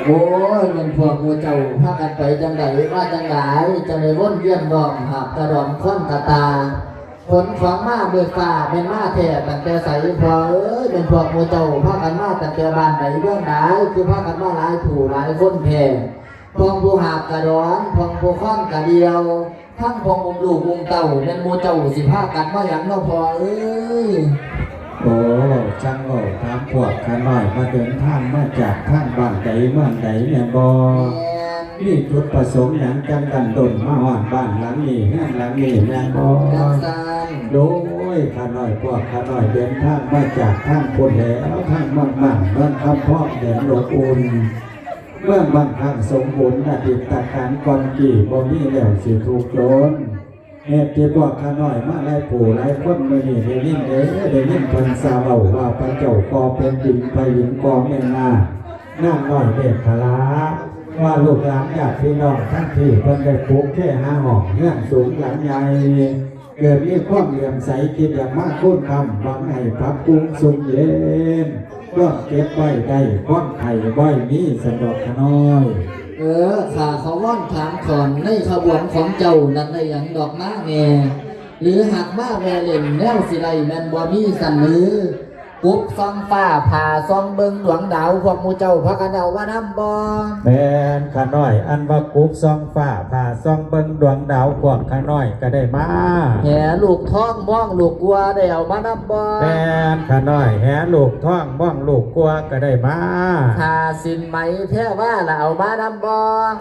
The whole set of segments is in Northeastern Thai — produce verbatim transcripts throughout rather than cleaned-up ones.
โอ้ย มันพวกหมู่เจ้าพากันไปจังใดมาจังใด จังได้วนเวียนล้อมหาบกระดอนควันกระตา ขนของมาด้วยฟ้าแม่นมาแท้ตั้งแต่ไสพ่อเอ้ย เป็นพวกหมู่เจ้าพากันมาตั้งแต่บ้านใดเมืองใด คือพากันมาหลายผู้หลายคนแท้ พองผู้หาบกระดอน พองผู้ค้อนกระเดี่ยว ทั้งพองอุ้มลูกอุ้มเต้า แม่นหมู่เจ้าสิพากันมาหยังเนาะพ่อเอ้ย โอ้ จังเว้าถามพวกข้าน้อยว่าเดินทางมาจากทางบ้านใดเมืองใดแม่นบ่ แม่น มีจุดประสงค์หยังจังดันด้นมาฮอดบ้านหลังนี้เฮือนหลังนี้แม่นบ่ จังซั่น โดยข้าน้อยพวกข้าน้อยเดินทางมาจากทางพุ้นแหล้ว ทางเมืองม่าน เมืองคำพอง แดนอบอุ่น เมืองบางครั้งสมบูรณ์ อดีตการก่อนกี้บ่มีแล้วสิทุกข์จน เหตุที่พวกข้าน้อยมาหลายผู้หลายคนมื้อนี้ได้ยินเด้อ ได้ยินเพิ่นซาเว้าว่าพระเจ้าก่อแผ่นดิน พระหญิงก่อแม่นาคนางน้อยเมขลา ว่าลูกหลานญาติพี่น้องทั้งที่เพิ่นได้ปลูกเคหาห้องเรือนสูงหลังใหญ่ เกิดมีความเลื่อมใสคิดอยากมาโค่นคำหวังให้ปรับปรุงสุขเย็น ความเจ็บไว้ได้ ความไข้บ่ให้มี สันดอกข้าน้อย เออ ข้าขอวอนถามขอนในขบวนของเจ้านั้นได้หยังดอกมาแน่ หรือหากมาแว่เล่นแนวสิได้แม่นบ่มีสันหรือ กุบส่องฟ้า ผ่าส่องเบิ่งดวงดาว พวกหมู่เจ้าพากันเอามานำบ่ แม่นข้าน้อย อันว่ากุบส่องฟ้า ผ่าส่องเบิ่งดวงดาว พวกข้าน้อยก็ได้มา แหลูกท้องมองลูกกัวได้เอามานำบ่ แม่นข้าน้อย แหลูกท้องมองลูกกัวก็ได้มา ผ้าสิ้นไหมแพรว่าล่ะเอามานำบ่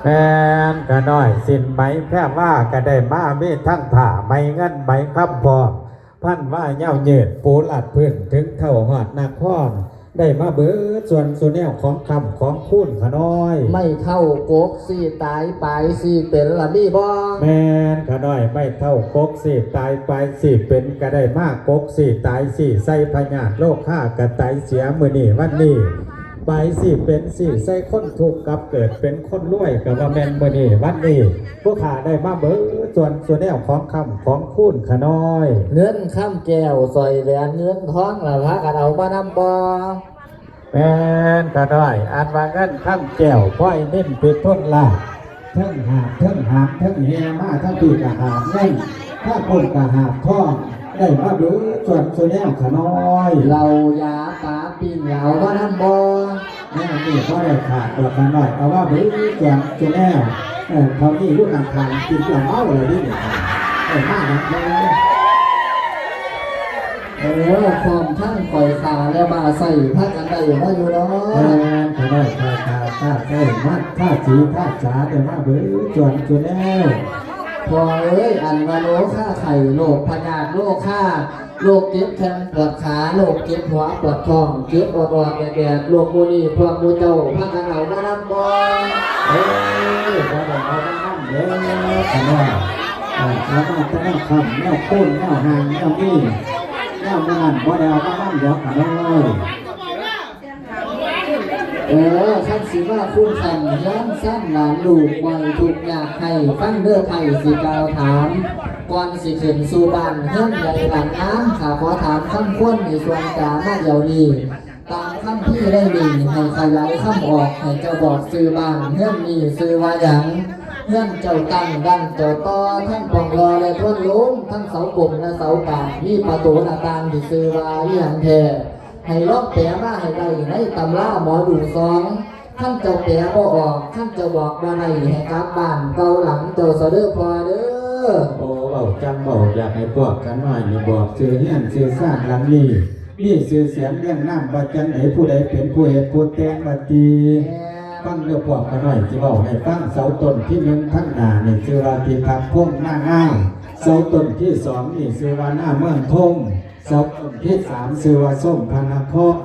แม่นข้าน้อย สิ้นไหมแพรว่าก็ได้มา มีทั้งผ้าไหมเงินไหมคำพร้อม พันว่าเหย้ายืดปูลาดพื้น ถึงเท้าฮอดนคร ได้มาเบิดส่วนสู่แนวของคำของคูณข้าน้อย ไม้เท้ากกสิตายปลายสิเป็นล่ะมีบ่ แม่นข้าน้อย ไม้เท้ากกสิตายปลายสิเป็นก็ได้มา กกสิตายสิใส่พญาธิโรคาก็ตายเสียมื้อนี้วันนี้ ปลายสิเป็นสิใส่คนทุกข์กลับเกิดเป็นคนรวยก็ว่าแม่นมื้อนี้วันนี้ ผู้ข้าได้มาเบิดส่วนสู่แนวของคำของคูณข้าน้อย เงินคำแก้วสร้อยแหวนเงินทองล่ะพากันเอามานำบ่ แม่นข้าน้อย อันว่าเงินคำแก้วพลอยนิลเพชรพลลาภ เทิงหาบเทิงหามเทิงแห่มาทั้งปีกะหาบเงิน ถ้าคนกะหาบทอง ได้มาเบิดส่วนสู่แนวข้าน้อย เหล้ายาปลาปิ้งเอามานำบ่ แม่นี่บ่ได้ขาดดอกข้าน้อย เอามาเบิดส่วนสู่แนว เออ เท่านี้อยู่ข้างๆ กินเหล้าเมาแล้วนี่ เออ มาแล้ว เออ พร้อมทั้งข่อยขาและบ่าใส่พากันได้มาอยู่เนาะ แม่นข้าน้อย ข้าขาข้าใส่มัดข้าสีข้าจ๋าได้มาเบิดส่วนสู่แนว พ่อเอ้ย อันว่าโรคาไข้ โรคพยาธิโรคา โรคเจ็บแข้งปวดขา โรคเจ็บหัวปวดท้อง เจ็บออดๆแอดๆ โรคหมู่นี้พวกหมู่เจ้าพากันเอามานำบ่ เอ้ย บ่ได้เอามานำเด้อข้าน้อย เออ เอามาแต่แนวคำแนวคูณแนวห่างแนวมี แนวมื้อนั้นบ่ได้เอามานำดอกข้าน้อย เออ คันสิว่าคุณขันย้อนสั้นหลานลูกไว้ทุกข์ยากให้ฟังเด้อไผสิกล่าวถาม ก่อนสิขึ้นสู่บ้านเฮือนใหญ่หลังงาม ข้าขอถามคำควรในส่วนจามาเดี๋ยวนี้ ตามคัมภีร์ได้มีให้ขยายคำออก ให้เจ้าบอกชื่อบ้านเฮือนนี้ชื่อว่าหยัง เฮือนเจ้าตั้งดั้งเจ้าต่อ ทั้งปล่องรอและทวนหลุม ทั้งเสากลมและเสากลาง มีประตูหน้าต่างที่ชื่อว่าอิหยังแท้ ให้ลองแปลมาให้ได้ในตำราหมอดูซอง คันเจ้าแปลบ่ออก คันเจ้าบอกบ่ได้ ให้กลับบ้านเก่าหลังเจ้าซะเด้อพ่อเด้อ โอ้ เว้าจังเว้า อยากให้พวกข้าน้อยนี่บอกชื่อเฮือนชื่อซานหลังนี้ มีชื่อเสียงเรียงนามว่าจังใด ผู้ใดเป็นผู้เฮ็ดผู้แต่งว่าติ ฟังเด้อพวกข้าน้อยสิเว้าให้ฟัง เสาต้นที่หนึ่งทางหน้านี่ชื่อว่าพิทักษ์พงษ์นางาม เสาต้นที่สองนี่ชื่อว่าหน้าเมืองทง เสาต้นที่สามชื่อว่าส้มพระนคร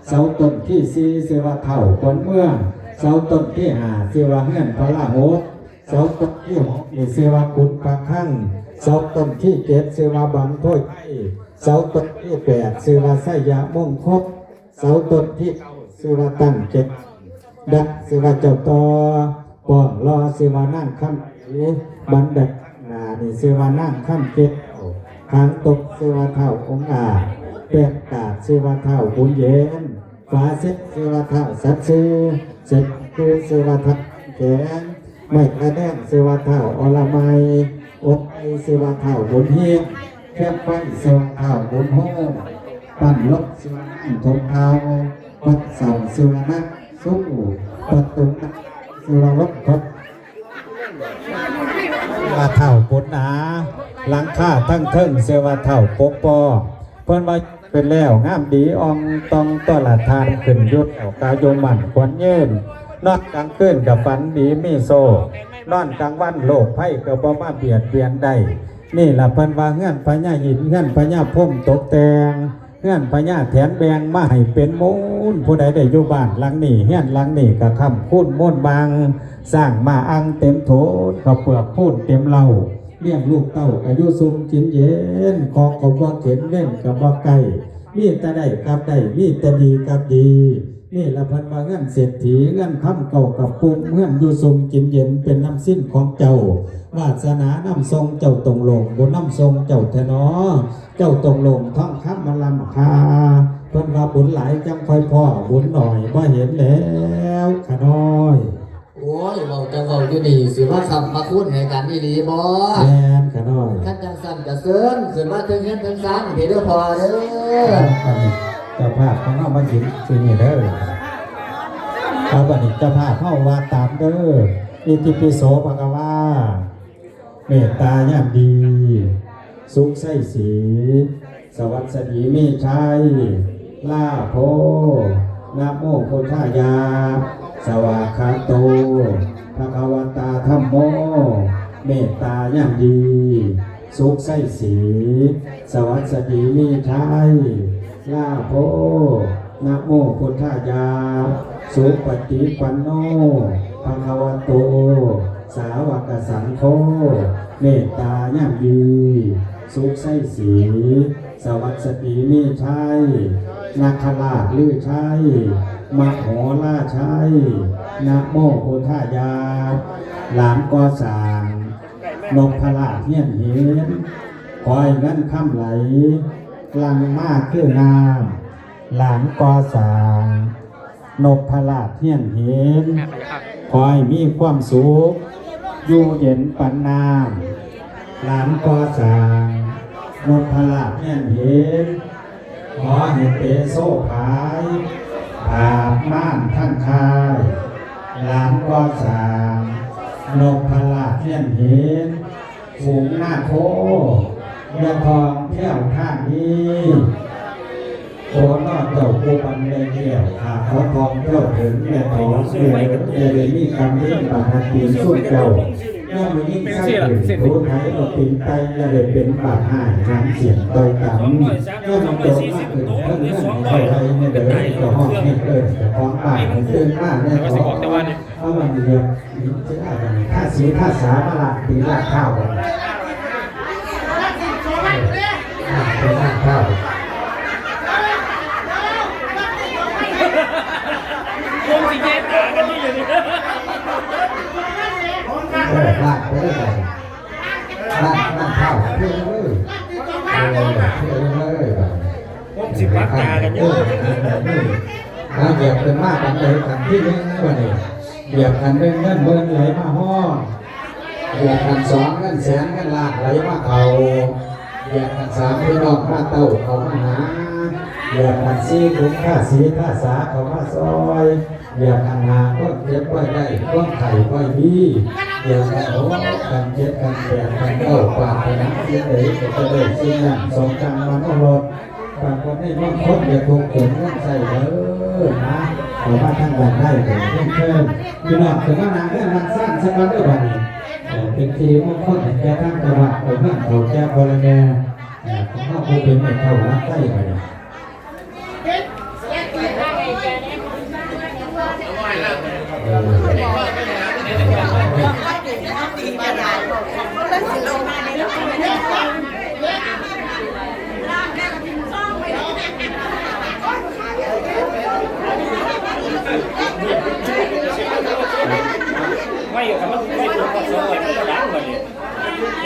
เสาต้นที่สี่ชื่อว่าเฒ่าขวัญเมือง เสาต้นที่ห้าชื่อว่าเฮือนพระราหก เสาต้นที่หกนี่ชื่อว่ากุดพระคลัง เสาต้นที่เจ็ดชื่อว่าบังโพยไพร เสาต้นที่แปดชื่อว่าไชยมงคล เสาต้นที่เก้าชื่อว่าตั้งเจ็ด ดักชื่อว่าเจ้าต่อ ป้องรอชื่อว่านางคำใส บันไดข้างหน้านี่ชื่อว่านางคำแก้ว หางตกชื่อว่าท้าวองอาจ แป้งกาดชื่อว่าท้าวบุญเย็น ฝาเช็ดชื่อว่าท้าวสัตย์ซื่อ เช็ดคือชื่อว่าท้าวแขน ไม้กระแดงชื่อว่าท้าวอรไมย อบไอชื่อว่าท้าวบุญเฮียง แคบไฟชื่อว่าท้าวบุญโฮม ปั้นลบชื่อว่านั่งทงเทา ปัดเสาชื่อว่านักสู้ ประตูนักชื่อว่าลบคด ว่าท้าวปุณณา หลังคาทั้งเทิงเสว่าท้าวปกปอ เพิ่นว่าเป็นแล้วงามดีอ่องตองตัวละทานขึ้นยุดเอากายุมั่นควรยืน นอนกลางคืนกับฝันดีมีโชคนอนกลางวันโรคภัยก็บ่มาเบียดเบียนได้ นี่ล่ะเพิ่นว่าเฮือนพญาหินเฮือนพญาพรหมตกแต่ง เฮือนพญาแถนแบ่งมาให้เป็นมูล ผู้ใดได้อยู่บ้านหลังนี้ เฮือนหลังนี้ก็ค้ำคูณมูลบาง สร้างมาอังเต็มโถน ข้าวเปลือกพูนเต็มเล้า เลี้ยงลูกเต้าก็อยู่ซุ่มกินเย็น คอก็บ่เข็นเล่นก็บ่ใกล้ มีแต่ได้กับได้ มีแต่ดีกับดี นี่ละเพิ่นว่าเฮือนเศรษฐี เฮือนคำเก่ากับปุ้ม เฮือนอยู่ซุ่มกินเย็น เป็นน้ำสิ้นของเจ้า วาสนาน้ำทรงเจ้าตรงลง บุญน้ำทรงเจ้าแท้นอ เจ้าตรงลงทองคำมาลำคา เพิ่นว่าบุญหลายจังค่อยพ้อ บุญหน่อยบ่เห็นแล้วขะน้อย โอ้ย เว้าจังเว้าอยู่นี่ สิมาค้ำมาคูณให้กันอีหลีบ่ แม่นขะน้อย คันจังซั่นก็เชิญขึ้นมาเทิงเฮือนเทิงซานพีเด้อพ่อเด้อ อันนี้เจ้าภาพของเฮามายืนที่นี่เด้อ เอาบัดนี้เจ้าภาพเฮาว่าตามเด้อ อิติปิโสภะคะวา เมตตายามดี สุขใสสี สวัสดีมีชัย ลาโภ นะโมพุทธายา สวากขาโต ภะคะวะตาธัมโม เมตตายามดี สุขใสสี สวัสดีมีชัย ลาโภ นะโมพุทธายา สุปฏิปันโน ภะคะวะโต สาวกสังโฆ เมตตายามดี สุขใสสี สวัสดีมีชัย นาคราชฤาชัย มโหราชัย นะโมพุทธายา หลานก่อสร้าง นพราชเฮียนเห็น ขอให้เงินคำไหล หลั่งมาคือน้ำ หลานก่อสร้าง นพราชเฮียนเห็น ขอให้มีความสุข อยู่เย็นปันน้ำ หลานก่อสร้าง นพราชเฮียนเห็น ขอให้เปโซผาย ผาบม่านท่านคาย หลานก่อสร้าง นพราชเฮียนเห็น ฝูงนาโค อย่าทองเที่ยวทางนี้ โคนอเจ้าผู้บันแลแก้ว หากเขาทองเที่ยวถึงแม่ทองเที่ยวอย่าได้มีกรรมเล่นบาปหักตีนสู้เจ้า ย่อมมียิ่งสร้างเป็นผู้ไทยเอาตีนไตอย่าได้เป็นบาปหายน้ำเสียงต่อยตำย่อมจงมากขึ้นเพิ่มเรื่องของไทยในเดิมจะห้องให้เกิดจะฟ้องบาปให้ตื่นมาแน่ท้อง เอามันเรียกท่าสีท่าสามาลากตีลากข้าวกันลากตีลากข้าวเออลากไปเลยลากลากข้าวเพื่อนเลยเออเพื่อนเลย ผมสิปักตากันอยู่ มาเหยียบกันมากกันเลยกันที่หนึ่งวันนี้เหยียบกันหนึ่งเงินเบิร์นไหลมาห้องเหยียบกันสองเงินแสนเงินล้านไหลมาเขาเหยียบกันสามพี่น้องมาเต้าเขามาหาเหยียบกันสี่ขุนข้าสีข้าสาเขามาซอยเหยียบกันห้าคนเจ็บไว้ได้คนไข้ไว้ดีเหยียบกันหกกันเจ็ดกันแปดกันเก้าปรารถนาสิ่งใดก็จะได้สิ่งนั้นสมดังมโนรส ปรากฏในเมืองคนอย่าทุกข์เกิดเงินใส่เด้อนะขอมาทางด้านได้เด้อเพื่อนเพื่อนพี่น้องเกิดมาหนาเรื่องรักสร้างสะกอนเด้อบัดนี้เอ่อเป็นสิริมงคลให้แก่ทางจังหวัดเกิดเพื่อนเขาแก่บริเวณเอ่อของเราผู้เป็นแม่เฒ่ารักใต้บัดนี้ ไม่ครับ มันไม่ถูกกับสองร้อยมันก็ดังกว่านี้